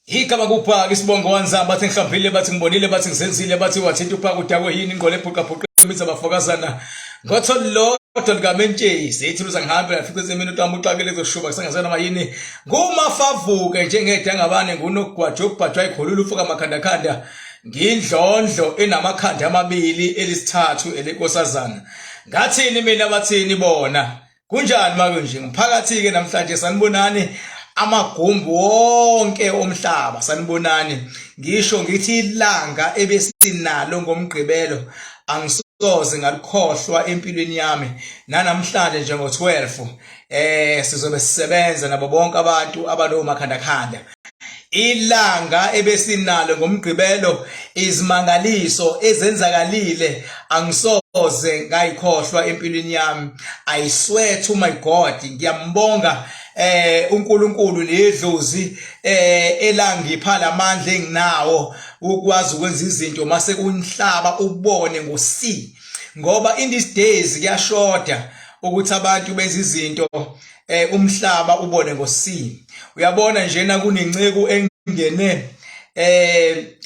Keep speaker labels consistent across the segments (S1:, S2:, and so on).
S1: Igama kuphaka isibongo wanzamba bathi ngihlambile bathi ngibonile bathi ngizenzile bathi wathinta uphaka udakwe yini ingqole ebhuqabhuqa imithi abafokazana ngotho lodwa likamentshisi ithi luza ngihambe ngafica ensimini utama uxakile ezoshuba kusengazana noma yini ngumafavuke njengedangabane ngunogwaja obhajwa ikhulula ufuka amakhandakhanda ngindlondlo enamakhanda amabili elisithathu elenkosazana ngathini mina bathini bona. Kunjani make nje ngiphakathi-ke namhlanje sanibonani amagumbi wonke omhlaba sanibonani ngisho ngithi ilanga ebesinalo ngomgqibelo angisoze ngalikhohlwa empilweni yami nanamhlanje nje ngo-12 sizobe sisebenza nabo bonke abantu abalowo makhandakhanda. Ilanga ebesinalo ngoMgqibelo izimangaliso ezenzakalile angisoze ngayikhohlwa empilweni yami. I swear to my God ngiyambonga uNkulunkulu nedlozi elangipha lamandla enginawo ukwazi ukwenza izinto mase kunhlaba ubone ngo C ngoba in these days kuyashoda ukuthi abantu benze izinto umhlaba ubone ngo C. Uyabona njena kunenceku engene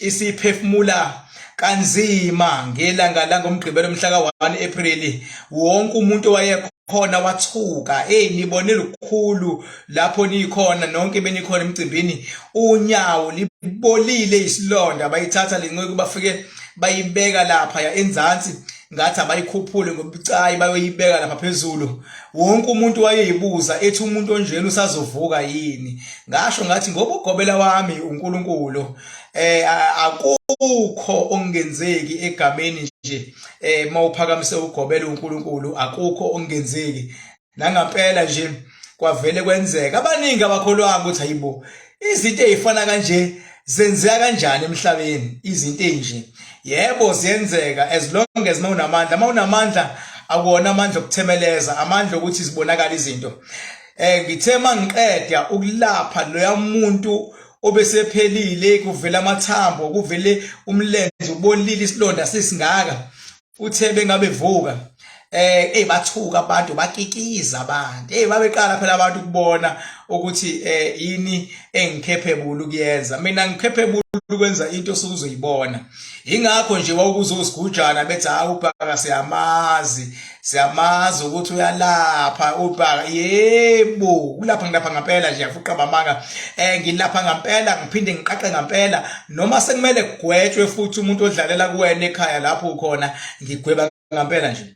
S1: isiphefumula kanzima ngelanga langomgqibelo mhla ka-1 April wonke umuntu owayekhona wathuka. Hey, nibone lukhulu lapho nikhona nonke benikhona emcimbini, unyawo libolile isilonda bayithatha lenceku bafike bayibeka lapha ya enzansi ngathi abayikhuphule ngobucayi bayoyibeka lapha phezulu. Wonke umuntu wayeyibuza ethi umuntu onjena usazovuka yini. Ngasho ngathi ngoba ugobela wami uNkulunkulu akukho okungenzeki egameni nje mawuphakamise ugobela uNkulunkulu akukho okungenzeki. Nangampela nje kwavele kwenzeka. Abaningi abakholwanga ukuthi hayibo izinto ezifana kanje zenzeka kanjani emhlabeni izinto ezinje. Yebo ziyenzeka as long as mawunamandla, mawunamandla akuwona amandla okuthemeleza, amandla okuthi zibonakale izinto. Ngithe mangiqeda ukulapha loya muntu obesephelile kuvela amathambo kuvele umlenze ubolile isilonda sesingaka uthe bengabe vuka hey bathuka abantu bakikiza abantu. Hey babeqala phela abantu ukubona ukuthi yini engikhephebula ukuyenza. Mina ngikhephebula ukwenza into osuzoyibona. Ingakho nje wawukuzosigujana bethi hayi ubhaka siyamazi, siyamazi ukuthi uyalapha ubhaka. Yebo, ulapha ngilapha ngempela nje afuqa mamanga. Ngilapha ngempela ngiphinde ngiqaqe ngempela noma sekumele kugwetshwe futhi umuntu odlalela kuwena ekhaya lapho ukhona ngigweba ngempela nje.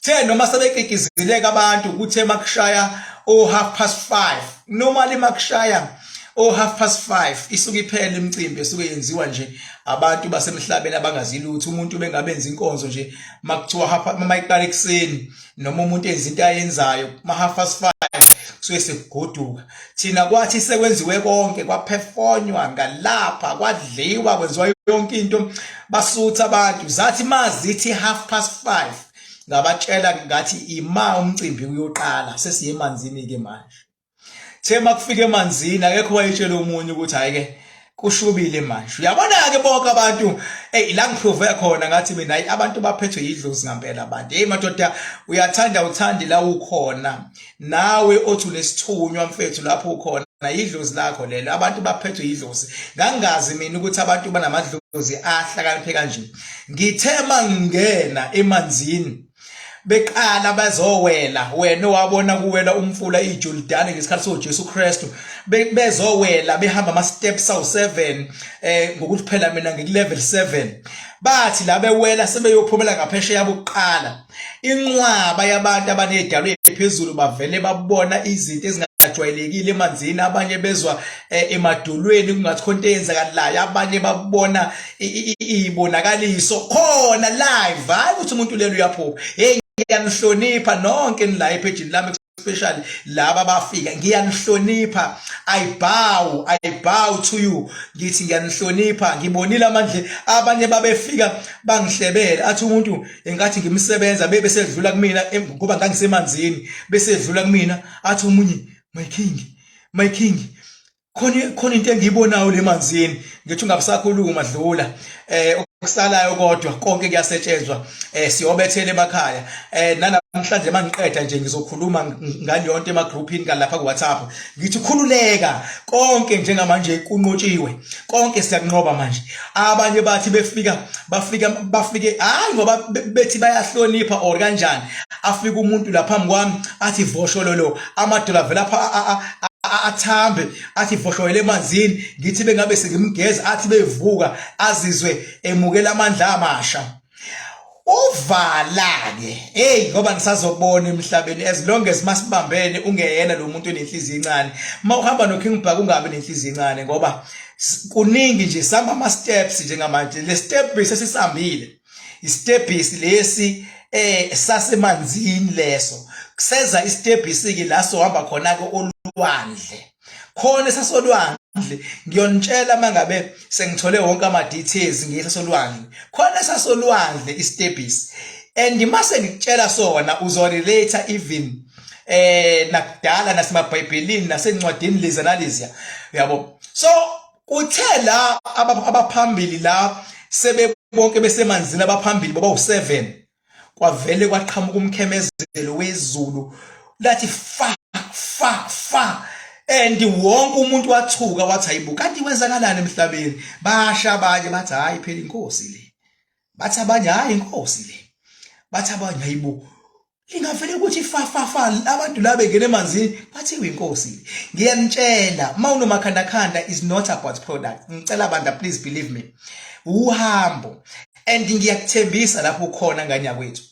S1: The noma sebekikizileka abantu kuthe makushaya o 5:30 normally makushaya o 5:30 isuke iphele imicimbi esuke yenziwa nje abantu basemhlabeni abangazi lutho. Umuntu bengabenza inkonzo nje makuthiwa half mayiqala ekuseni noma umuntu enza into ayenzayo ma 5:30 kusuke sekugoduka. Thina kwathi sekwenziwe konke kwaperformwa ngalapha kwadliwa kwenziwa yonke into basutha abantu zathi mazithi 5:30 ngabatshela ngathi ima umcimbi uyoqala sesiye emanzini ke manje. The makufika emanzini akekho wayetshela omunye ukuthi hayi ke kushubile manje. Uyabona ke bonke abantu hey la ngiprove khona ngathi mina hayi abantu baphethwe yidlozi ngempela abantu. Hey madoda uyathanda uthandi la ukhona nawe othi unesithunywa mfethu lapho ukhona yidlozi lakho lelo. Abantu baphethwe yidlozi. Ngangazi mina ukuthi abantu banamadlozi ahlakaniphe kanje. Ngithe mangena emanzini beqala bazowela wena owabona kuwela umfula iJordani ngesikhathi soJesu Kristu bezowela behamba ama steps awu 7 ngokuthi phela mina ngiku level 7 bathi la bewela sebeyophumela ngaphesheya bokuqala inqwaba yabantu abanedalo ephezulu bavele babona izinto ezingajwayelekile emanzini abanye bezwa emadolweni kungathi khona into eyenzakalayo abanye babona ibonakaliso khona live hayi ukuthi umuntu lelo uyaphupha. Hey ngiyanihlonipha nonke nila ephejini lami especially laba abafika ngiyanihlonipha. I bow to you ngithi ngiyanihlonipha. Ngibonile amandla abanye babefika bangihlebele athi umuntu engathi ngimsebenza bebe sedlula kumina ngoba ngangisemanzini bese edlula kumina athi omunye my king, my king khona into engiyibonayo le manzini ngithi ungabisakhuluma dlula. Okusalayo kodwa konke kuyasetshenzwa, siyobethela emakhaya. Nanamhlanje mangiqeda nje ngizokhuluma ngaleyo nto emagroupini kalapha ku WhatsApp. Ngithi khululeka, konke njengamanje kunqotshiwe, konke siyakunqoba manje. Abanye bathi befika bafika bafike, hayi ngoba bethi bayahlonipha or kanjani, afika umuntu lapha phambi kwami athi voshololo, amadola vela athambe, athi voshoyele emanzini. Ngithi bengabe sengimgeza, athi bevuka azizwe emukela amandla amasha. Uvala ke, hey, ngoba ngisazobona emhlabeni as long as masibambene, ungeyena lo muntu onenhliziyo encane. Mawuhamba no King Bhaka ungabi nenhliziyo encane, ngoba kuningi nje, samba ama steps njengamanje. Le step sesisambile, istebhisi lesi sasemanzini leso, kuseza istebhisi ke la sohamba khona ke olwandle, khona esasolwandle. Ngiyonitshela mangabe sengithole wonke ama details ngesasolwandle, khona esasolwandle istebhisi. And mase ngikutshela sona, uzorelate even nakudala nasemabhayibhelini nasencwadini leza naleziya, uyabo. So kuthe la abaphambili la sebe bonke besemanzini, abaphambili baba u7, kwavele kwaqhamuka umkhemezelo wezulu, lathi fa fa fa, and wonke umuntu wathuka, wathi hayibo, kanti kwenzakalani emhlabeni? Basha abanye bathi hayi phela inkosi le, bathi abanye hayi inkosi le, bathi abanye hayibo, lingavele ukuthi fa fa fa, abantu la bengena emanzini bathi uyinkosi. Ngiyanitshela, uma unomakhandakhanda is not about product. Ngicela bandla, please believe me, uhambo. And ngiyakuthembisa lapho ukhona ngane yakwethu,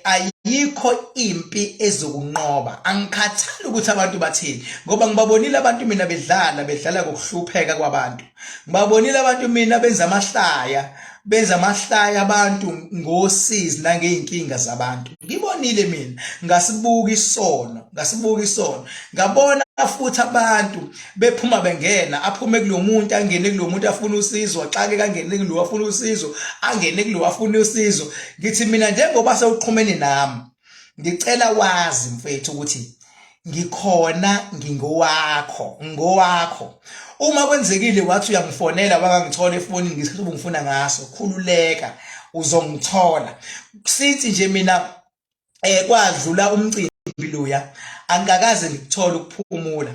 S1: ayikho impi ezokunqoba. Angikhathali ukuthi abantu bathini, ngoba ngibabonile abantu mina bedlala, bedlala ngokuhlupheka kwabantu. Ngibabonile abantu mina benza amahlaya, benza amahlaya abantu ngosizi nangeyinkinga zabantu. Ngibonile mina, ngasibuka isono, ngasibuka isono. Ngabona futhi abantu bephuma bengena, aphume kulomuntu angene kulomuntu afuna usizo, axake kangene kulo afuna usizo, angene kulo afuna usizo. Ngithi mina, njengoba sewuxhumene nami, ngicela wazi mfethu ukuthi ngikhona, ngingowakho, ngowakho. Uma kwenzekile wathi uyangifonela wakangithola efonini ngesikhathi ubungifuna ngaso, khululeka, uzongithola. Sithi nje mina kwadlula umcimbi loya, angikakaze ngikuthole ukuphumula.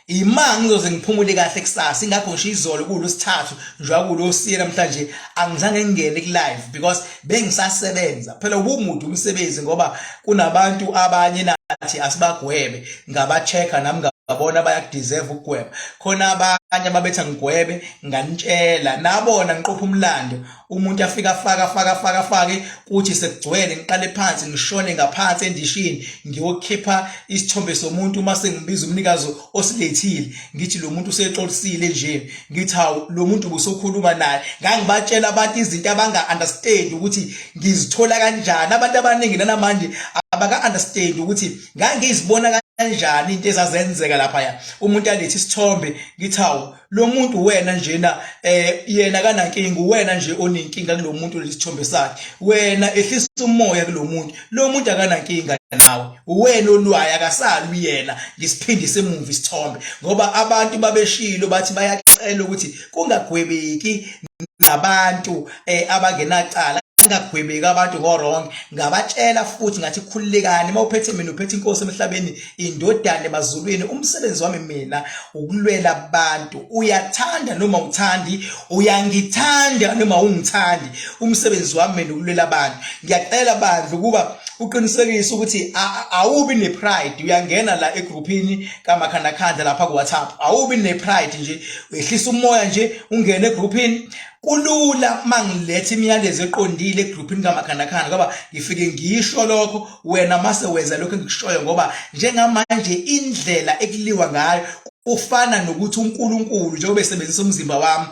S1: Ima ngizoze ngiphumule kahle kusasa. Ingakho ngisho izolo kulosithathu njengoba kulosiye namhlanje angizange ngingene ku live because bengisasebenza phela. Ubumude umsebenzi ngoba kunabantu abanye nathi asibagwebe, ngaba-check-a nami, ngabona bayakudeserve ukugweba. Khona abanye ababetha ngigwebe, nganitshela, nabona ngiqopha umlando. Umuntu afika afaka afaka afaka afake, kuthi sekugcwele ngiqale phansi, ngishone ngaphansi endishini, ngiyokhipha isithombe somuntu. Uma sengibiza umnikazi osilethile, ngithi lo muntu usexolisile nje, ngithi hawu, lo muntu ubusokhuluma naye. Ngangibatshela abantu izinto abanga-understand ukuthi ngizithola kanjani. Abantu abaningi nanamanje abaka-understand ukuthi ngangizibona kanjani into ezazenzeka laphaya. Umuntu alethe isithombe, ngithi hawu, lo muntu wena njena, yena kanankinga, wena nje onenkinga kulomuntu lesithombe sakhe. Wena ehlisa umoya kulomuntu, lo muntu akanankinga nawe, wena olwayo, akasalwi yena. Ngisiphindise emuva isithombe ngoba abantu babeshilo, bathi bayacela ukuthi kungagwebeki nabantu abangenacala, ngagwebeki abantu ngo-wrong. Ngabatshela futhi ngathi khululekani, uma uphethe mina uphethe inkosi emhlabeni, indodana emazulwini. Umsebenzi wami mina ukulwela abantu. Uyathanda noma uthandi, uyangithanda noma ungithandi, umsebenzi wami mina ukulwela abantu. Ngiyacela bandla ukuba uqinisekise ukuthi awubi ne-pride, uyangena la egroupini kamakhandakhanda lapha ku-WhatsApp. Awubi ne-pride nje, wehlisa umoya nje, ungene egroupini. Kulula mangiletha imiyalezo eqondile egroupini kamakhandakhanda ngoba ngifike ngisho lokho, wena mase wenza lokho engikushoyo, ngoba njengamanje indlela ekuliwa ngayo kufana nokuthi uNkulunkulu njengoba esebenzisa umzimba wami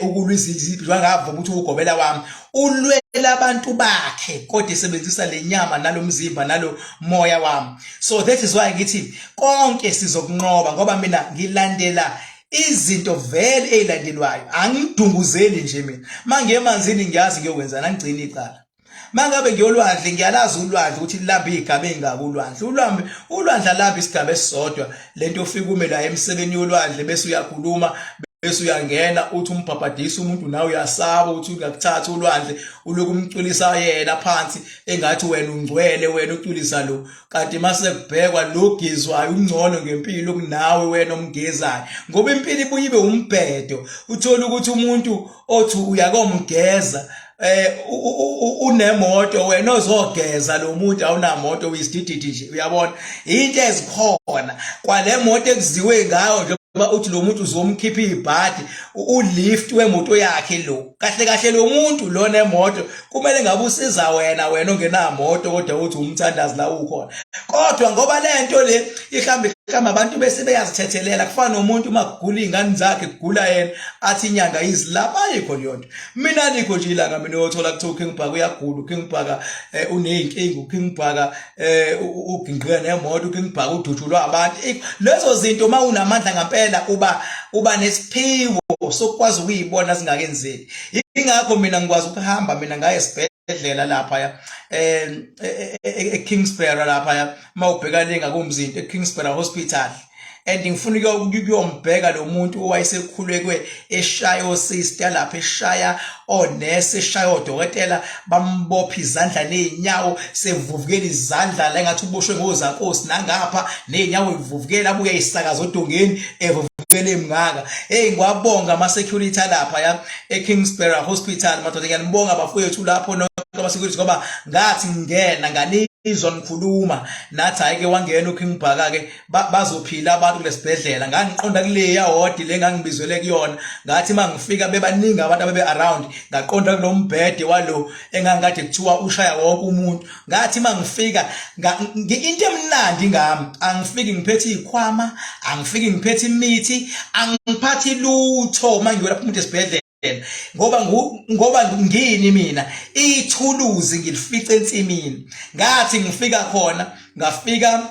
S1: ukulwa izimpi, ngavuma ukuthi ugobela wami ulwela abantu bakhe, kodwa esebenzisa le nyama nalomzimba nalo moya wami. So that is why ngithi konke sizokunqoba, ngoba mina ngilandela izinto vele ezilandelwayo, angidunguzeli nje mina. Mangiye emanzini ngiyazi ngiyokwenzani, angigcini icala. Mangabe ngiyolwandle ngiyalazi ulwandle ukuthi lilamba igaba engaka ulwandle. Ulwandle, ulwandle alamba isigaba esisodwa. Lento ofika ume la emsebeni yolwandle bese uyakhuluma. Bese uyangena uthi umbhabhadisa umuntu, nawe uyasaba ukuthi ungakuthatha ulwandle, uloku umcwilisa yena phansi engathi wena ungcwele, wena ucwilisa lo, kanti mase kubhekwa lo gizwayo ungcono ngempilo kunawe wena omgezayo, ngoba impilo ibuye ibe umbhedo. Uthola ukuthi umuntu othi uyakomgeza unemoto, wena ozogeza lo muntu awunamoto, uyisidididi nje. Uyabona into ezikhona kwale moto ekuziwe ngayo nje, uthi lo muntu uzomkhipha ibhadi, ulift wemoto yakhe lo. Kahle kahle lo muntu lo nemoto kumele ngabe usiza wena, wena ongenamoto, kodwa uthi umthandazi la ukhona. Kodwa ngoba lento le ihlambe mhlawumbe abantu bese beyazithethelela, kufana nomuntu uma kugula iy'ngane zakhe, kugula yena, athi inyanga izilapha. Ayikho leyo nto. Mina alikho nje ilanga mina uyothola kuthiwa uKing Bhaka uyagula, uKing Bhaka uney'nkinga, uKing Bhaka ugingqika nemoto, uKing Bhaka udutshulwa abantu. Lezo zinto uma unamandla ngampela uba nesiphiwo sokukwazi ukuyibona zingakenzeki. Ingakho mina ngikwazi ukuhamba mina ngaye esibhedlela lapha eKingsborough lapha, mawubheka le ngakumzinto eKingsborough Hospital, and ngifuna ukuyombheka lo muntu owayesekhulekwe eshaya osister lapha, eshaya onesi, eshaya odokotela, bambopha izandla nezinyawo, sevuvukela izandla la engathi uboshwe ngozankosi, nangapha nezinyawo ivuvukela, abuye isakaza odongeni evuvukela emngaka. Hey, ngiwabonga ama security alapha ya eKingsborough Hospital, madoda, ngiyanibonga bafowethu lapho nonke ama security, ngoba ngathi ngingena nganizwa nikhuluma nathi hayi ke wangena uKing Bhaka ke, bazophila abantu kulesibhedlela. Ngangiqonda kuleya ward le ngangibizwele kuyona, ngathi mangifika bebaningi abantu ababe around, ngaqonda kulombhede walo engangikade kuthiwa ushaya wonke umuntu. Ngathi mangifika, into emnandi ngami, angifiki ngiphethe izikhwama, angifiki ngiphethe imithi, angiphathi lutho mangiyolapha umuntu esibhedlela, ngoba ngini mina ithuluzi ngilifice ensimini. Ngathi ngifika khona, ngafika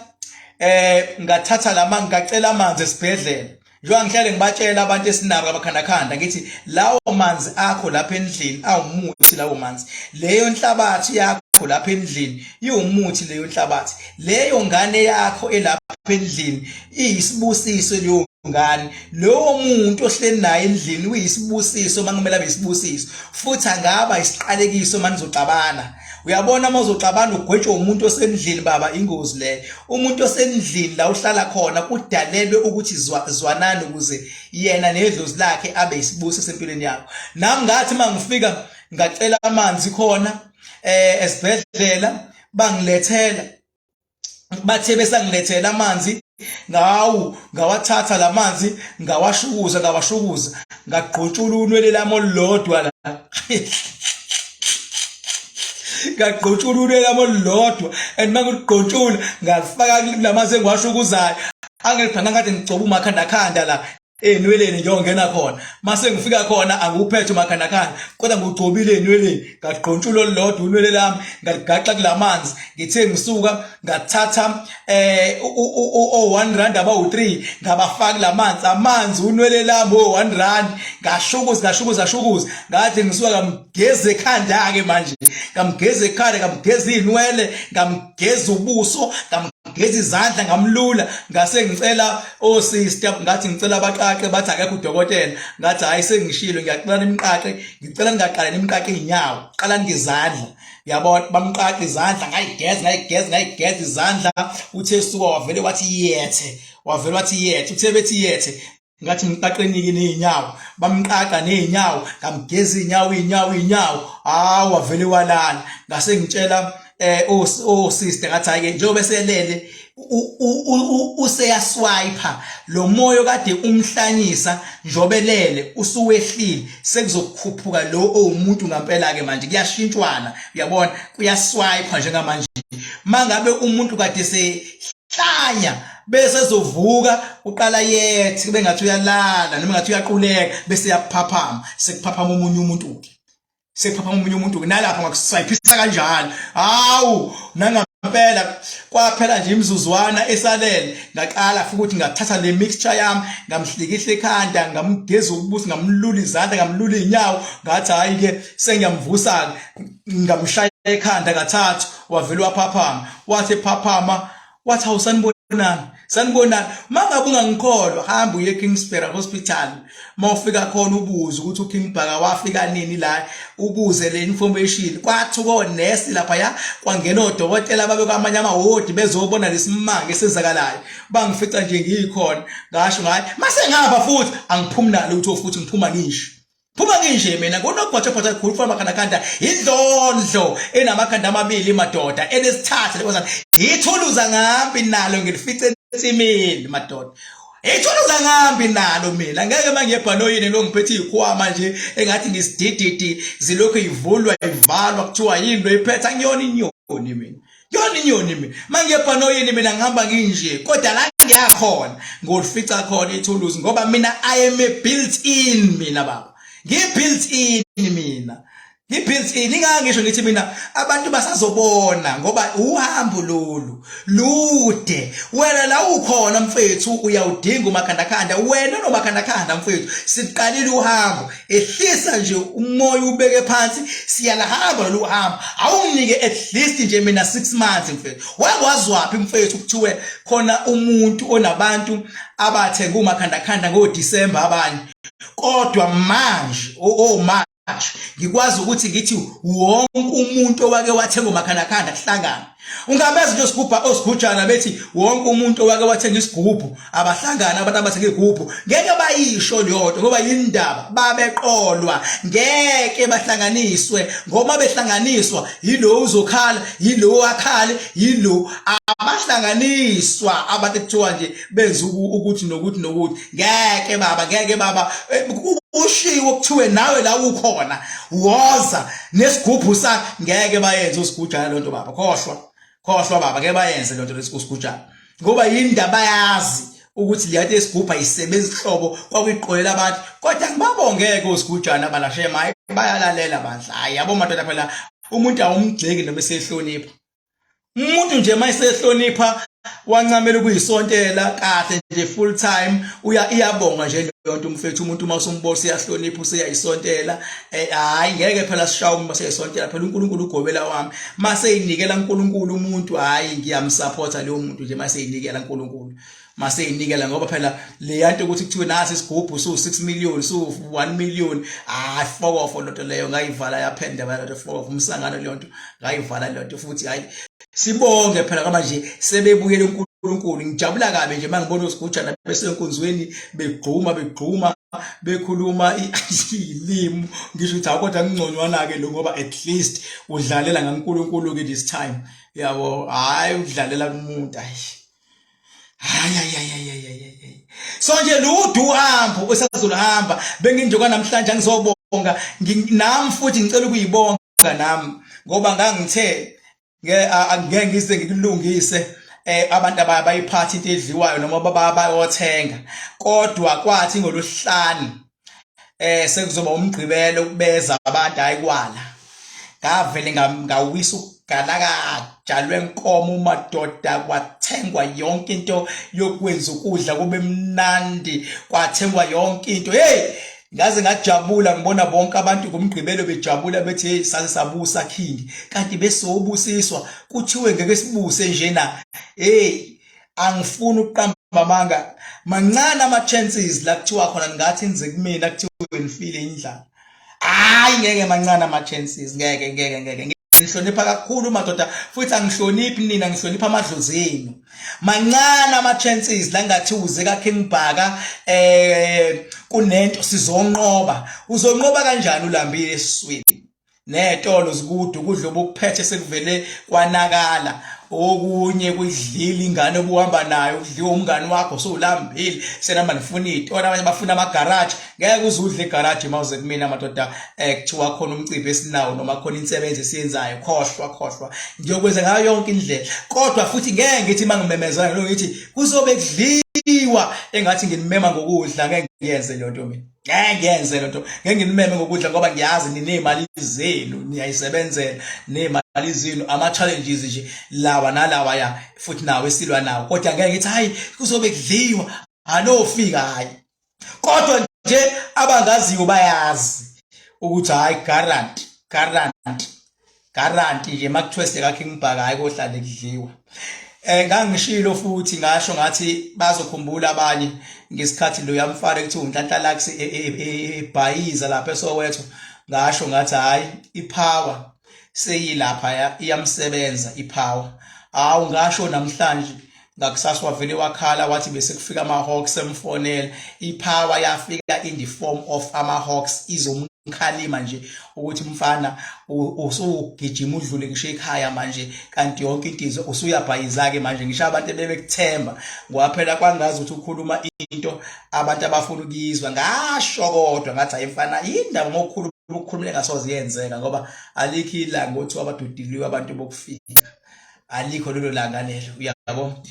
S1: ngathatha lama, ngacela amanzi esibhedlela, njengoba ngihlale ngibatshela abantu esinabo abakhandakhanda, ngithi lawo manzi akho lapha endlini awumuthi, lawo manzi, leyo nhlabathi yakho lapha endlini iwumuthi, leyo nhlabathi, leyo ngane yakho elapha endlini iyisibusiso, leyo ngane, lowo muntu ohleli naye endlini uyisibusiso mankumele abe isibusiso, futhi angaba isiqalekiso manizoxabana. Uyabona uma uzoxabana ugwetshwe umuntu osendlini, baba, ingozi leyo. Umuntu osendlini la uhlala khona kudalelwe ukuthi zwanani ukuze yena nedlozi lakhe abe isibusiso empilweni yakho. Nami ngathi mangifika ngacela amanzi khona esibhedlela, bangilethela, bathe besangilethela amanzi, ngawu ngawathatha lamanzi, ngawashukuza, ngawashukuza, ngagqotshula unwele lami olulodwa la, ngagqotshula unwele lami olulodwa, and mangigqotshula ngalifaka kulamanzi engiwashukuzayo, angilipha ngathi ngigcoba umakhandakhanda la enweleni ngiyongena khona. Mase ngifika khona angiwuphethe umakhandakhanda, kodwa ngiwugcobile enweleni, ngagqontshula olulodwa unwele lami, ngaligaxa kulamanzi. Ngithe ngisuka ngathatha o 1 rand abawu 3, ngabafaka kulamanzi, amanzi unwele lami o 1 rand, ngashukuza, ngashukuza, ngashukuza, ngathi ngisuka ngamgeza ekhanda ke manje, ngamgeza ekhanda, ngamgeza izinwele, ngamgeza ubuso, ngamgeza izandla, ngamlula. Ngase ngicela osister, ngathi ngicela abaqaqe, bathi akekho udokotela. Ngathi hayi, sengishilo, ngiyacela nimqaqe, ngicela ningaqale nimqaqe inyawo, qalani ngezandla. Yabona, bamqaqa izandla, ngayigeza, ngayigeza, ngayigeza izandla. Uthe suka wavele wathi yethe, wavele wathi yethe, uthe bethi yethe, ngathi ngiqaqenike nezinyawo, bamqaqa nezinyawo, ngamgeza inyawo, inyawo, inyawo, hawu, wavele walala. Ngase ngitshela o sister, ngathi hayi ke, njengoba eselele useyaswipe lo moyo kade umhlanyisa njobelele, usuwehlile, sekuzokhuphuka lo owumuntu ngampela ke manje, kuyashintshwana, uyabona, kuyaswipe njengamanje. Mangabe umuntu kade sehlanya bese ezovuka, uqala yethi kube ngathi uyalala noma ngathi uyaquleka, bese yaphaphama, sekuphaphama omunye umuntu ke, sekuphaphama omunye umuntu nalapho ngakuswayiphisa kanjalo. Hawu, nangampela kwaphela nje imizuzwana esalele, ngaqala futhi ngathatha le mixture yami, ngamhlikihla ekhanda, ngamgeza ubuso, ngamlula izandla, ngamlula inyawo. Ngathi hayi ke, sengiyamvusa, ngamshaya ekhanda kathathu, wavele waphaphama. Wathi ephaphama wathi, "Awusanibonani." Sanibonani. Mangabe ungangikholwa hamba uye Kingsbury Hospital. Mawufika khona ubuze ukuthi uKing Bhaka wafika nini la, ubuze le information. Kwathi konesi lapha ya kwangena odokotela babe kwamanye amawodi bezobona lesimanga esenzakalayo. Bangifica nje ngikhona ngasho ngayi mase ngihamba futhi angiphumi nalutho futhi ngiphuma ngisho. Phuma nginje mina ngonogwatshaphatha kakhulu ufana makhandakhanda indlondlo enamakhanda amabili madoda enesithathu lekwazana ithuluza ngambi nalo ngilifice ensimini madoda ithuluza ngambi nalo mina ngeke mangiye ebhanoyini lo ngiphethe izikhwama nje engathi ngisidididi zilokhu ivulwa ivalwa kuthiwa yini lo iphethe angiyona inyoni mina. Yona inyoni mina. Mangiye ebhanoyini mina ngihamba nginje kodwa la ngiyakhona ngolifica khona ithuluzi ngoba mina I am a built in mina baba. Ngi built in mina. Ngi built in ingangisho ngithi mina abantu basazobona ngoba uhambo lolu lude. Wena la ukhona mfethu uyawudinga umakhandakhanda wena nomakhandakhanda mfethu siqalile uhambo ehlisa nje umoya ubeke phansi siyalahamba lolu hambo awunginike at least nje mina 6 months mfethu wakwazi waphi mfethu kuthiwe khona umuntu onabantu abathenga umakhandakhanda ngoDecember abanye kodwa manje oh manje ngikwazi ukuthi ngithi wonke umuntu owake wathenga umakhandakhanda kuhlangana Ungabeza nje osigubha osigujana bethi wonke umuntu owake wathenga isigubhu abahlangana abantu abathenga igubhu ngeke bayisho leyo nto ngoba yindaba babeqolwa ngeke bahlanganiswe ngoba behlanganiswa yilo uzokhala yilo akhale yilo abahlanganiswa abantu ekuthiwa nje benza ukuthi nokuthi nokuthi ngeke baba ngeke baba eh, ushiwo kuthiwe nawe la ukhona woza nesigubhu sakhe ngeke bayenze usigujana lonto baba khohlwa khohlwa baba ngeke bayenze lonto lesigujana ngoba yindaba yazi ukuthi leyanto yesigubhu ayisebenzi hlobo kwakuyiqolela abantu kodwa ngibabongeke osigujana balashe maye bayalalela bandla hayi yabo madoda phela umuntu awumgxeki noma esehlonipha umuntu nje mayisehlonipha wancamela ukuyisontela kahle nje full time uya iyabonga nje leyo nto umfethu umuntu uma usumbona uyahlonipha useyayisontela eh, hayi ngeke phela sishawe uma seyisontela phela uNkulunkulu ugobela wami mase inikela uNkulunkulu umuntu hayi ngiyamsupporta leyo muntu nje mase inikela uNkulunkulu mase inikela ngoba phela leya nto ukuthi kuthiwe nasi isigubhu su 6 million su 1 million hayi fokofo lonto leyo ngayivala yaphenda bala nto fokofo umsangano leyo nto ngayivala leyo nto futhi hayi sibonge phela ngoba nje sebebuyele uNkulunkulu ngijabula kabi nje mangibona osigujana besenkonzweni begquma begquma bekhuluma ilimi ngisho ukuthi akodwa ngingconywana ke lo ngoba at least udlalela ngaNkulunkulu ke this time yabo hayi udlalela kumuntu hayi hayi hayi hayi hayi hayi so nje lude uhambo osazoluhamba benginjoka namhlanje angizobonga nami futhi ngicela ukuyibonga nami ngoba ngangithe ngeke ngize ngikulungise eh abantu abayiphatha into edliwayo noma bayothenga kodwa kwathi ngolosihlanu eh sekuzoba umgqibelo kubeza abantu hayi kwala ngavele ngawisa ugalakaja lwenkomo madoda kwathengwa yonke into yokwenza ukudla kube mnandi kwathengwa yonke into hey ngaze ngajabula ngibona bonke abantu ngomgqibelo bejabula bethi hey saze sabusa king kanti besobusiswa kuthiwe ngeke sibuse njena hey angifuni ukuqamba amanga mancane ama chances la kuthiwa khona ngathi nize kumina kuthiwe nifile indlala hayi ngeke mancane ama chances ngeke ngeke ngeke ngihlonipha kakhulu madoda futhi angihloniphi nina ngihlonipha amadlozi enu mancane ama chances la ngathi uze ka King Bhaka eh kunento sizonqoba uzonqoba kanjani ulambile esiswini Netolo zikude ukudla obukuphethe sekuvele kwanakala okunye kuyidlile ingane obuhamba nayo kudliwa umngani wakho sowulambile senihamba nifuna iy'tolo abanye bafuna amagaraji ngeke uze udle igaraji uma uze kumina madoda um kuthiwa khona umcimbi esinawo noma khona insebenzo esiyenzayo khohlwa khohlwa ngiyokwenza ngayo yonke indlela kodwa futhi ngeke ngithi uma ngimemezela ngilo ngithi kuzobe kudliwa engathi nginimema ngokudla ngeke ngiyenze leyo nto mina ngeke ngiyenze lento ngeke nginimeme ngokudla ngoba ngiyazi ninezimali zenu niyayisebenzela nezimali zenu ama challenges nje lawa nalawa ya futhi nawe silwa nawo kodwa ngeke ngithi hayi kuzobe kudliwa anofika hayi kodwa nje abangaziyo bayazi ukuthi hayi guarantee guarantee guarantee nje makuthiwe seka King Bhaka hayi kohlale kudliwa. Ngangishilo futhi ngasho ngathi bazokhumbula abanye ngesikhathi lo yamfana ekuthiwa uNhlanhla Lux ebhayiza lapha eSoweto, ngasho ngathi hayi, ipower seyilapha, iyamsebenza ipower. Hawu, ngasho namhlanje, ngakusasa wavele wakhala wathi bese kufika ama-Hawks emfonela. Ipower yafika in the form of ama-Hawks, izomkhalima nje ukuthi mfana, usugijima udlule ngisho ekhaya manje, kanti yonke into usuyabhayiza-ke manje, ngisho abantu ebebekuthemba, ngoba phela kwangazi ukuthi ukhuluma into abantu abafuna ukuyizwa. Ngasho kodwa ngathi hayi mfana, yindaba ngokukhuluma ukukhuluma engasoze yenzeka, ngoba alikho ilanga othiwa abadudiliwe abantu bokufika, alikho lelo langa lelo, uyabo.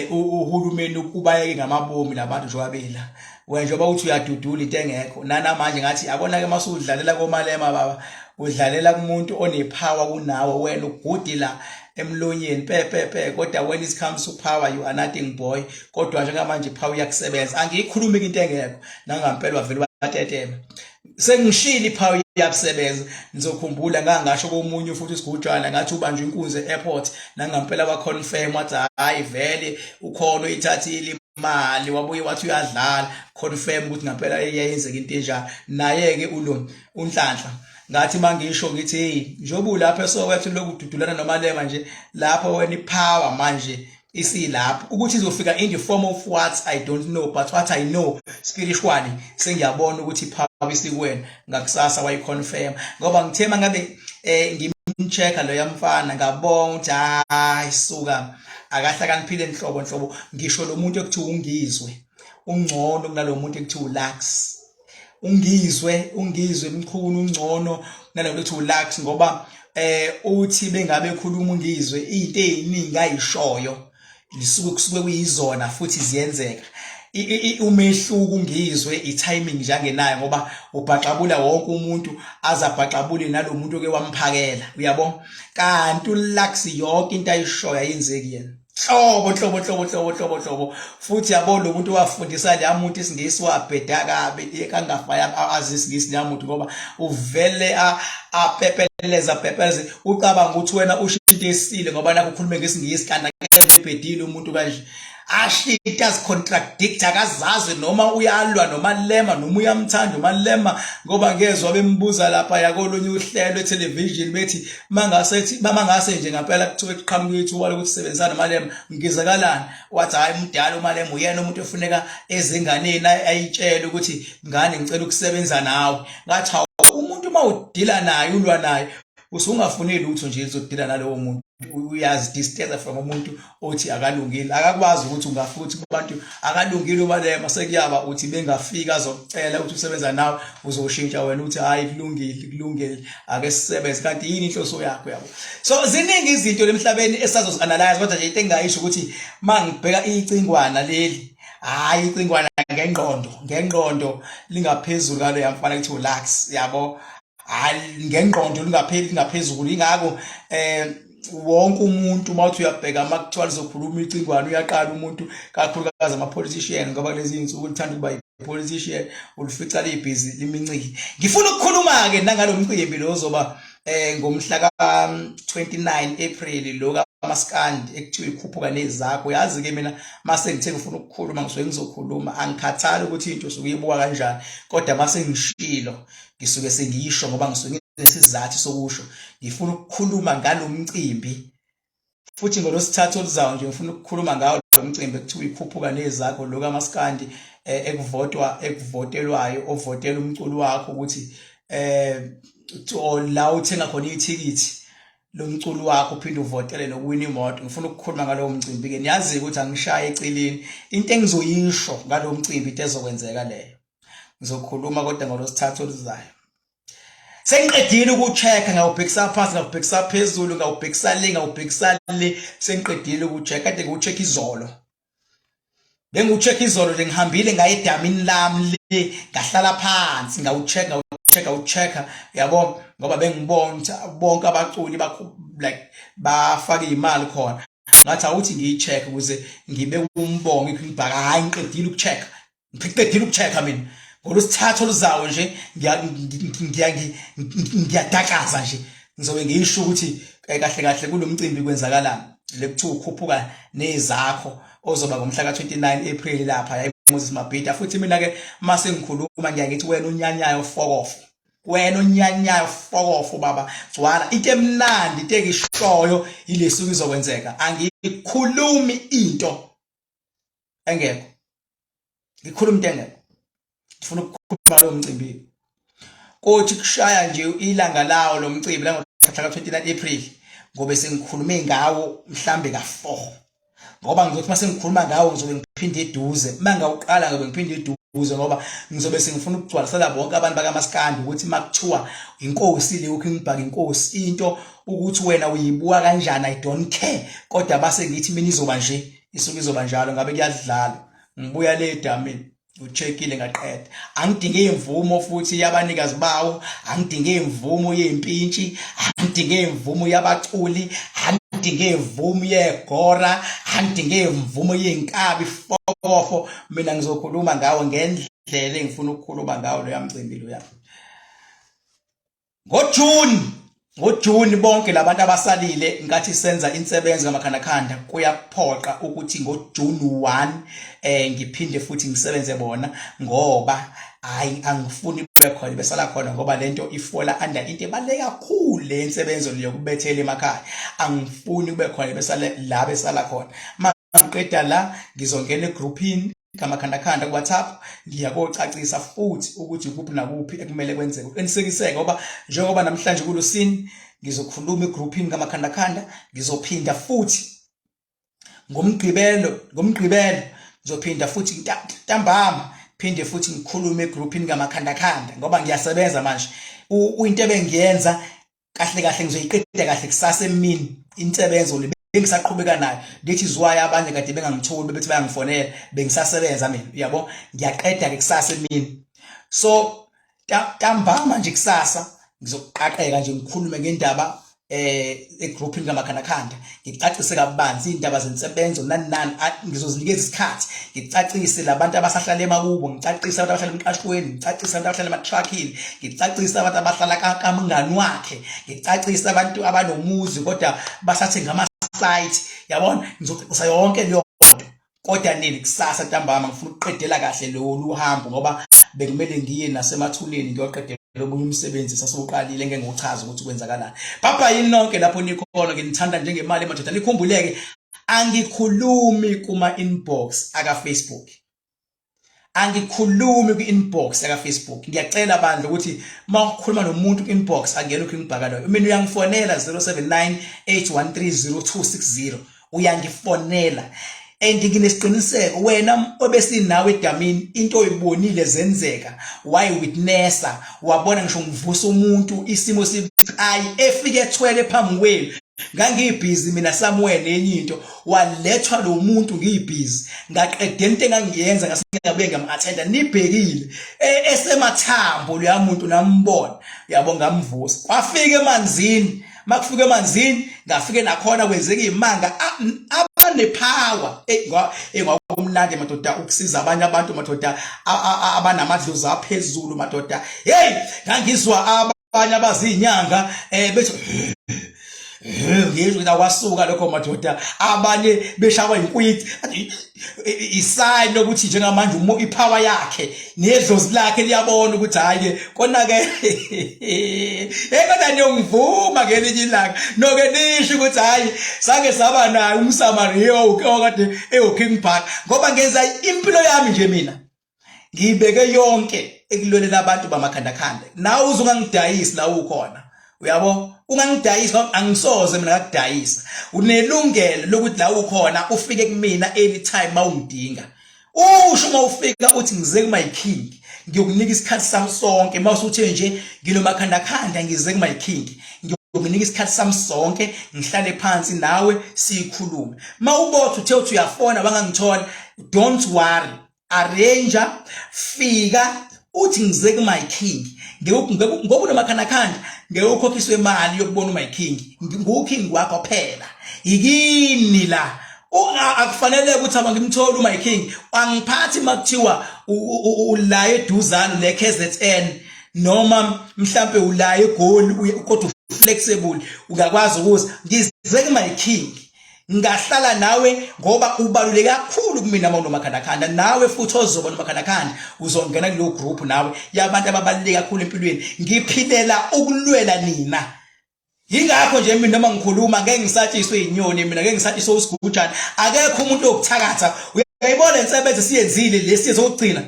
S1: Uhulumeni ubayeke ngamabomi labantu njengoba bela wena, njengoba uthi uyadudula into engekho nanamanje. Ngathi yabona ke, masudlalela koMalema baba, udlalela kumuntu onepower kunawe. Wena ugudi la emlonyeni pe pe pe, kodwa when it comes to power you are nothing, boy. Kodwa njengamanje ipower iyakusebenza, angiyikhulumi into engekho. Nangampela wavele watetema, sengishilo ipower iyakusebenza. Nizokhumbula ngangasho komunye futhi isigujana, ngathi ubanjwe inkunzi e-airport, nangampela waconfirm wathi hayi vele ukhona oyithathile imali, wabuye wathi uyadlala, confirm ukuthi ngampela iyayenzeka into enjalo. Naye-ke ulo uNhlanhla, ngathi mangisho ngithi hey, njengoba ulapha eSoweto lokududulana noMalema nje lapho, wena ipower manje isilapho, ukuthi izofika in the form of what I don't know, but what I know spiritually, sengiyabona ukuthi ipower isikuwena. Ngakusasa wayiconfirm, ngoba ngithe mangabe ngimchecka lo yamfana, ngabona ukuthi hayi suka, akahlakaniphile nhlobo nhlobo. Ngisho lo muntu ekuthiwa uNgizwe ungcono kunalo muntu ekuthiwa uLux. Ungizwe Mchunu ungcono kunalo ekuthiwa uLux, ngoba uthi bengabe ekhuluma uNgizwe, izinto eziningi ayishoyo lisuke kusuke kuyizona futhi ziyenzeka. Umehluko Ngizwe i-timing nje angenayo, ngoba ubhaxabula wonke umuntu, azabhaxabule nalomuntu oke wamphakela, uyabo. Kanti uLux yonke into ayishoyo ayenzeki yena hlobo hlobo hlobo hlobo hlobo hlobo. Futhi yabo, lo muntu wafundisa leya muntu isiNgisi, wabheda kabi, kangafaya azi isiNgisi leya muntu, ngoba uvele apepeleza pepeleze, ucabanga ukuthi wena usho into esile ngoba nakho ukhulume ngesiNgisi, kanti akekho ebhedile umuntu kanje. Ashite azicontradict, akazazi noma uyalwa noMalema noma uyamthanda uMalema, ngoba ngezwa bembuza lapha yakolunye uhlelo etelevision bethi mangase mangase nje ngampela kuthiwe kuqhamuka ithuba lokuthi sebenzisana noMalema, ngizakalani? Wathi hayi, umdala uMalema, uyena umuntu ofuneka ezinganeni ayitshele ukuthi ngane, ngicela ukusebenza nawe. Ngathi hawu, umuntu uma udila naye ulwa naye, usungafuni lutho nje lizodila nalowo muntu, uyazidistance from umuntu othi akalungile, akakwazi ukuthi ungafuthi kubantu akalungile uMalema. Sekuyaba uthi bengafika azokucela ukuthi usebenza nawe, uzoshintsha wena uthi hayi, kulungile, kulungile, ake sisebenze, kanti yini inhloso yakho, yabo? So ziningi izinto lemhlabeni esazozi-analyze, kodwa nje into engingayisho ukuthi mangibheka icingwana leli, hayi, icingwana ngengqondo lingaphezulu kalo yamfana kuthi uLux, yabo. Hayi, ngengqondo lingapheli, lingaphezulu. Ingakho wonke umuntu uma uthi uyabheka, uma kuthiwa lizokhuluma icingwane, uyaqala umuntu, kakhulukazi ama-politician, ngoba kulezi iy'nsuku lithanda ukuba yi-politician, ulifica libhizi liminciki. Ngifuna ukukhuluma-ke nangalo mcimbi lo ozoba ngomhla ka-29 April, lo kaMaskandi ekuthiwa ikhuphuka nezakho. Yazi-ke mina mase ngithe ngifuna ukukhuluma, ngisuke ngizokhuluma, angikhathali ukuthi into usuke uyibuka kanjani, kodwa mase ngishilo ngisuke sengiyisho, ngoba ngisuke nginesizathu sokusho. Ngifuna ukukhuluma ngalo mcimbi futhi ngolosithathu oluzayo nje, ngifuna ukukhuluma ngawo lo mcimbi ekuthiwa ikhuphuka nezakho, lo kaMaskandi ekuvotwa, ekuvotelwayo, ovotela umculo wakho ukuthi la uthenga khona ithikithi lomculo wakho, uphinde uvotele nokuwina imoto. Ngifuna ukukhuluma ngalowo mcimbi ke. Niyazi ukuthi angishaye eceleni into engizoyisho ngalowo mcimbi, into ezokwenzeka leyo ngizokhuluma, kodwa ngolosithathu oluzayo. Sengiqedile ukucheck, ngawubhekisa phansi, ngawubhekisa phezulu, ngawubhekisa le, ngawubhekisa le, sengiqedile ukucheck. Kade ngiwucheck izolo, bengiwucheck izolo nje, ngihambile ngaye edamini lami le, ngahlala phansi, ngawucheck, ngawucheck, ngawucheck, yabo, ngoba bengibona ukuthi bonke abaculi bakho like bafake imali khona. Ngathi awuthi ngiyi-check ukuze ngibe umbongo ngibhaka. Hayi, ngiqedile ukucheck, ngiqedile ukucheck mina. Ngolwesithathu oluzayo nje ngiyadakaza nje, ngizobe ngisho ukuthi kahle kahle kulo mcimbi kwenzakalani. Lekuthiwa ukhuphuka nezakho ozoba ngomhla ka-29 April lapha eMoses Mabhida. Futhi mina ke mase ngikhuluma ngiyaye ngithi wena unyanyayo fokofo, wena onyanyayo fokofo baba gcwala into emnandi, into engishoyo ilesuku izokwenzeka. Angikhulumi into engekho, ngikhuluma into engekho. Ngifuna ukukhuluma lo mcimbi kothi kushaya nje ilanga lawo lo mcimbi la ngo-29 April, ngobe sengikhulume ngawo mhlambe ka-4, ngoba ngizothi uma sengikhuluma ngawo ngizobe ngiphinde eduze, uma ngawuqala ngizobe ngiphinde eduze, ngoba ngizobe sengifuna ukugcwalisela bonke abantu bakamaskandi ukuthi uma kuthiwa inkosi le uKing Bhaka, inkosi into ukuthi wena uyibuka kanjani, I don't care, kodwa base ngithi mina izoba nje, isuke izoba njalo. Ngabe kuyadlala, ngibuya le edamini, ucheckile ngaqeda. Angidinge imvumo futhi yabanikazi bawo, angidinge imvumo yezimpintshi, angidinge imvumo yabaculi, angidinge imvumo yegora, angidinge imvumo yeinkabi fokofo. Mina ngizokhuluma ngawo ngendlela engifuna ukukhuluma ngawo loya mcimbi loya ngoJune. NgoJune bonke labantu abasalile ngathi senza insebenzo kamakhandakhanda, kuyaphoqa ukuthi ngoJune 1 ngiphinde futhi ngisebenze bona, ngoba hayi angifuni kube khona besala khona, ngoba lento ifola under into ebaluleke kakhulu le nsebenzo leyo kubethela emakhaya. Angifuni kube khona besale la besala khona. Mangiqeda la ngizongena egroupini kamakhandakhanda ku-WhatsApp, ngiyakocacisa futhi ukuthi kuphi nakuphi ekumele kwenzeke, uqinisekiseke, ngoba njengoba namhlanje kulusini ngizokhuluma egroupini kamakhandakhanda, ngizophinda futhi ngomgqibelo, ngomgqibelo ngizophinda futhi ntambama phinde futhi ngikhulume egroupini kamakhandakhanda, ngoba ngiyasebenza manje. Into ebengiyenza kahle kahle ngizoyiqeda kahle kusasa emini, insebenzo le bengisaqhubeka nayo. That is why abanye kade bengangitholi, bebethi bayangifonela, bengisasebenza mina, uyabo. Ngiyaqeda ke kusasa emini, so ntambama nje kusasa ngizoqaqeka nje ngikhulume ngendaba egroupini kamakhandakhanda, ngicacise kabanzi indaba zensebenzo nani nani. Ngizozinikeza isikhathi ngicacise labantu abasahlala emakubo, ngicacise abantu abahlala emqashweni, ngicacise abantu abahlala ematruckini, ngicacise abantu abahlala kamngani wakhe, ngicacise abantu abanomuzi kodwa basathenga ama-site, yabona. Ngizocacisa yonke leyo nto, kodwa nini? Kusasa ntambama. Ngifuna ukuqedela kahle lolu hambo, ngoba bekumele ngiye nasemathuneni ngiyoqedela omunye umsebenzi sasiwuqalile, ngeke ngiwuchaze ukuthi kwenzakalani. Baba yini nonke lapho nikhona, nginithanda njengemali madoda. Nikhumbuleke, angikhulumi kuma inbox aka Facebook, angikhulumi kwi-inbox yaka-Facebook. Ngiyacela bandla ukuthi uma ukhuluma nomuntu ku-inbox, angena uKing Bhaka loyo. Mina uyangifonela 079 813 0260, uyangifonela and nginesiqiniseko wena obesinawe edamini, into oyibonile zenzeka, wayi-witnessa, wabona ngisho ngivusa umuntu isimo sibucayi efike ethwele phambi kwenu. Ngangibhizi mina somewhere nenye into, walethwa lo muntu ngiyibhizi, ngaqeda into engangiyenza, ngase ngiyabuye ngam-attenda nibhekile esemathambo loya muntu, nambona, uyabo, ngamvusa. Kwafika emanzini, makufika emanzini ngafike nakhona kwenzeka imanga abanepower engwakumnandi madoda ukusiza abanye abantu madoda abanamadlozi aphezulu madoda. Hey, ngangizwa abanye abazinyanga bethi ngizwe ukuthi akwasuka lokho madoda, abanye beshawa inkwici, isign lokuthi njengamanje ipower yakhe nedlozi lakhe liyabona ukuthi hayi kona ke. Hey, kodwa niyongivuma ngelinye ilanga noke nisho ukuthi hayi sake saba naye umSamaria okade ewuKing Bhaka, ngoba ngenza impilo yami nje mina ngiyibeke yonke ekulwelela abantu bamakhandakhanda. Nawe uze ungangidayisi la ukhona, uyabo, ungangidayisi ngoba angisoze mina ngakudayisa. Unelungelo lokuthi la ukhona ufike kumina anytime mawungidinga, usho uma ufika uthi ngize ku my king, ngiyokunika isikhathi sami sonke. Uma usuthe nje nginomakhandakhanda, ngize ku my king, ngiyokunika isikhathi sami sonke, ngihlale phansi nawe sikhulume. Mawubotha uthe uthi uyafona bangangithola, don't worry, arrange, fika uthi ngize ku my king, ngoba unomakhandakhanda ngeke ukhokhiswe imali yokubona umy king, nguking wakho phela, yikini la. Akufanele ukuthi abangimtholi umy king, angiphathi makuthiwa ula eduzane le KZN noma mhlambe ula eGoli, kodwa flexible, ungakwazi ukuza. Ngize ku my king. Ngahlala nawe ngoba ubaluleke kakhulu kumina uma unomakhandakhanda, nawe futhi ozoba nomakhandakhanda uzongena kuleyo group nawe yabantu ababaluleke kakhulu empilweni. Ngiphilela ukulwela nina. Yingakho nje mina noma ngikhuluma ngeke ngisatshiswe inyoni mina, ngeke ngisatshiswe usigujana. Akekho umuntu oyokuthakatha. Uyayibona insebenzo siyenzile lesi sokugcina.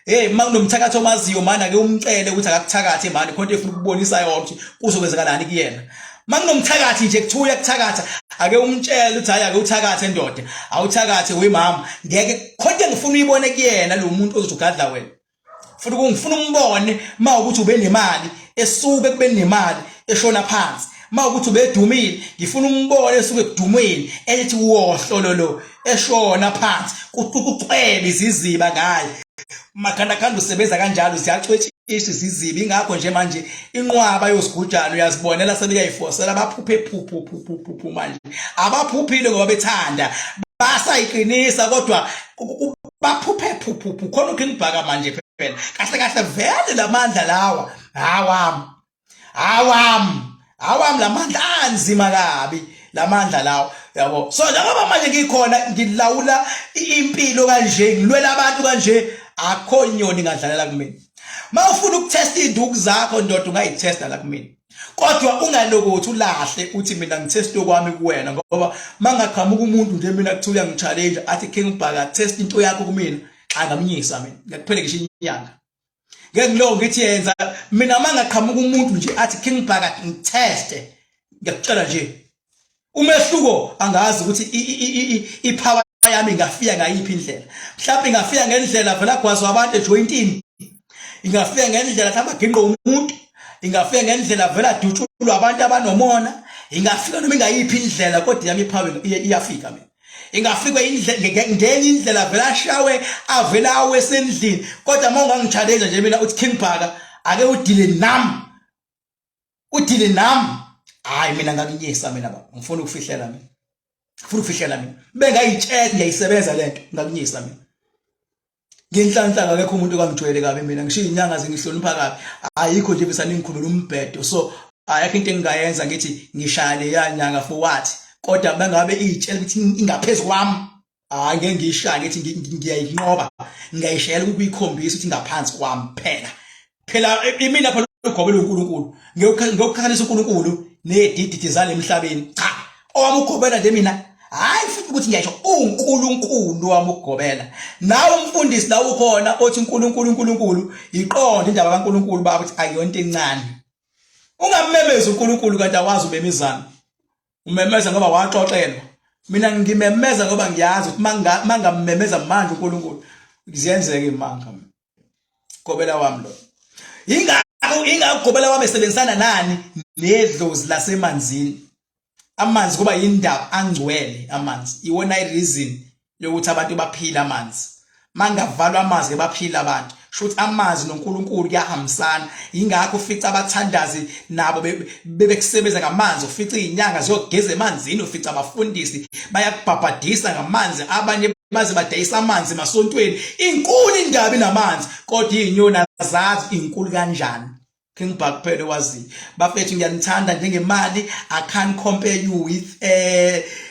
S1: Hey, uma kunomthakathi omaziyo mani ake umcele ukuthi akakuthakathe mani, khona into efuna ukubonisa yona ukuthi kuzokwenzakalani kuyena. Uma kunomthakathi nje kuthiwa uyakuthakatha, ake umtshele ukuthi hhayi ake uthakathe ndoda, awuthakathe wemama. Ngeke khona into engifuna uyibone kuyena lo muntu ozothi ugadla wena. Futhi kungifuna umbone uma ukuthi ubenemali esuke kube nemali eshona phansi. Uma ukuthi ubedumile, ngifuna umbone esuke ekudumeni ethi wohlololo eshona phansi, kucwebe iziziba ngaye. Makhandakhanda usebenza kanjalo, ziyacwetshiswa iziziba. Ingakho nje manje inqwaba yosigujana uyazibonela sebeyayifosela, baphuphe phuphu phuphu phuphu manje. Abaphuphile ngoba bethanda, basayiqinisa kodwa baphuphe phuphu khona uKing Bhaka manje phela. Kahle kahle vele lamandla lawa awami, awami, awami lamandla anzima kabi lamandla lawo, yabo. So njengoba manje ngikhona ngilawula impilo kanje, ngilwela abantu kanje, akho nyoni ngadlalela kumina. Mawufuna ukutesta induku zakho ndoda, ungayitesta la kumina, kodwa ungalokothi ulahle uthi mina ngiteste okwami kuwena, ngoba mangaqhamuka umuntu nje mina kuthiwa uyangi-challenge athi King Bhaka test into yakho kumina, xa ngamnyisa mina ngekuphele ngisho inyanga ngeke ngiloko ngithi yenza mina. Mangaqhamuka umuntu nje athi King Bhaka ngiteste, ngiyakutshela nje umehluko angazi ukuthi ipower yami ingafika ngayiphi indlela. Mhlawumbe ingafika ngendlela vele agwazwa abantu ejoyintini, ingafika ngendlela mhlawumbe aginqe umuntu, ingafika ngendlela vele adutshulwa abantu abanomona, ingafika noma ingayiphi indlela, kodwa yami ipower iyafika mina. Ingafika ngenye indlela vele ashawe avele awe sendlini, kodwa uma ungangi-challenge nje mina uthi King Bhaka ake udile nami, udile nami, hayi mina ngakunyisa mina baba. Ngifuna ukufihlela mina, ngifuna ukufihlela mina, bengayitshela ngiyayisebenza lento, ngakunyisa mina. Ngenhlanhla akekho umuntu okangijwayele kabi mina, ngishiya inyanga zingihlonipha kabi, ayikho nje bese ningikhulula umbhedo. So ayikho into engingayenza ngithi ngishaya leya nyanga for what, kodwa bangabe iyitshela ukuthi ingaphezulu kwami, hayi ngeke ngiyishaye ngithi ngiyayinqoba, ngiyayishayela ukuyikhombisa ukuthi ingaphansi kwami. Phela phela imina phela ugobela uNkulunkulu, ngiyokukhathalisa uNkulunkulu nedididi zale emhlabeni. Cha, owami ugobela nje mina, hayi futhi ukuthi ngiyasho uNkulunkulu wami ukugobela. Nawe umfundisi la ukhona othi uNkulunkulu uNkulunkulu, iqonde indaba kaNkulunkulu baba ukuthi akuyonto encane. Ungammemezi uNkulunkulu kanti awazi umemezana, umemeza ngoba waxoxelwa. Mina ngimemeza ngoba ngiyazi ukuthi mangamemeza manje uNkulunkulu ziyenzeka imanga. Gobela wami lo, ingakho ingakho gobela wami esebenzisana nani nedlozi lasemanzini. Amanzi kuba yindaba angcwele, amanzi iwona i-reason yokuthi abantu baphila. Amanzi mangavalwa amanzi ke baphila abantu, shuthi amanzi noNkulunkulu kuyahambisana. Ingakho ufica abathandazi nabo bebekusebenza ngamanzi, ufica izinyanga ziyogeza emanzini, ufica abafundisi bayakubhabhadisa ngamanzi, abanye baze badayisa amanzi emasontweni. Inkulu indaba inamanzi, kodwa izinyoni azazi inkulu kanjani. King Bhaka kuphela wazi. Bafethu, ngiyanithanda njengemali. I can't compare you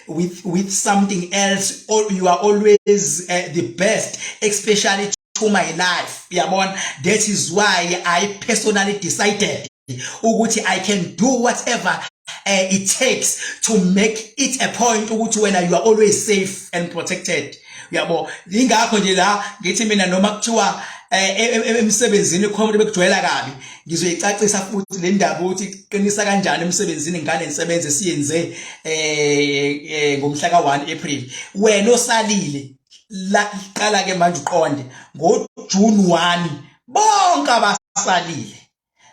S1: with something else. All, you are always the best, especially to my life, yabona. That is why I personally decided ukuthi I can do whatever it takes to make it a point ukuthi wena you are always safe and protected, uyabo. Ingakho nje la ngithi mina noma kuthiwa emsebenzini khona umuntu bekujwayela kabi, ngizoyicacisa futhi le ndaba ukuthi iqinisa kanjani emsebenzini ngale nsebenzo esiyenze ngomhla ka1 April. Wena osalile la, qala ke manje uqonde ngo June 1 bonke abasalile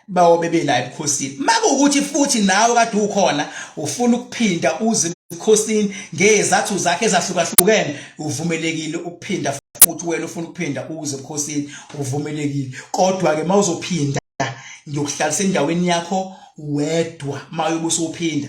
S1: bawo bebe la ebukhosini. Makuwukuthi futhi nawe kade ukhona ufuna ukuphinda uze ebukhosini ngezathu zakhe ezahlukahlukene, uvumelekile ukuphinda futhi. Wena ufuna ukuphinda uze ebukhosini, uvumelekile, kodwa ke mawuzophinda ngiyokuhlalisa endaweni yakho wedwa. Mayobe usuphinda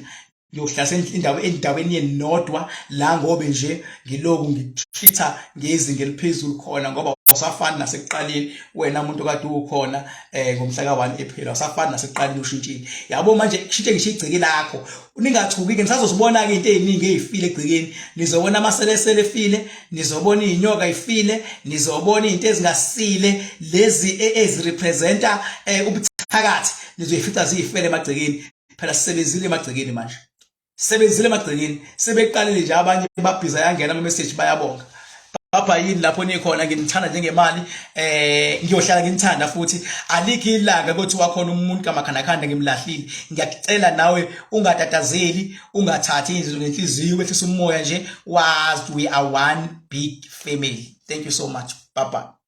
S1: ngiyokuhlasa indawo endaweni yenodwa la, ngobe nje ngiloku ngitreat-a ngezinga eliphezulu khona ngoba Awusafani nasekuqaleni wena muntu kade ukhona eh ngomhla ka1 April, awusafani nasekuqaleni, ushintshile. Yabo, manje kushintshe ngisho igceke lakho. Ningathuki ke, nisazozibona ke into eziningi ezifile egcekeni. Nizobona amaselesele efile, nizobona izinyoka ifile, nizobona izinto ezingasile lezi ezirepresenta eh, ubuthakathi, nizoyifica ziyifele emagcekeni. Phela sisebenzile emagcekeni manje, sebenzile emagcekeni, sebeqalile nje abanye babhiza, yangena ama message, bayabonga. Bapha yini lapho nikhona, nginithanda njengemali, ngiyohlala nginithanda futhi. Alikho ilanga kuthiwa khona umuntu kamakhandakhanda ngimlahlile. Ngiyakucela nawe ungatatazeli, ungathathi izinto ngenhliziyo, wehlisa umoya nje, wazi we are one big family. Thank you so much, bye bye.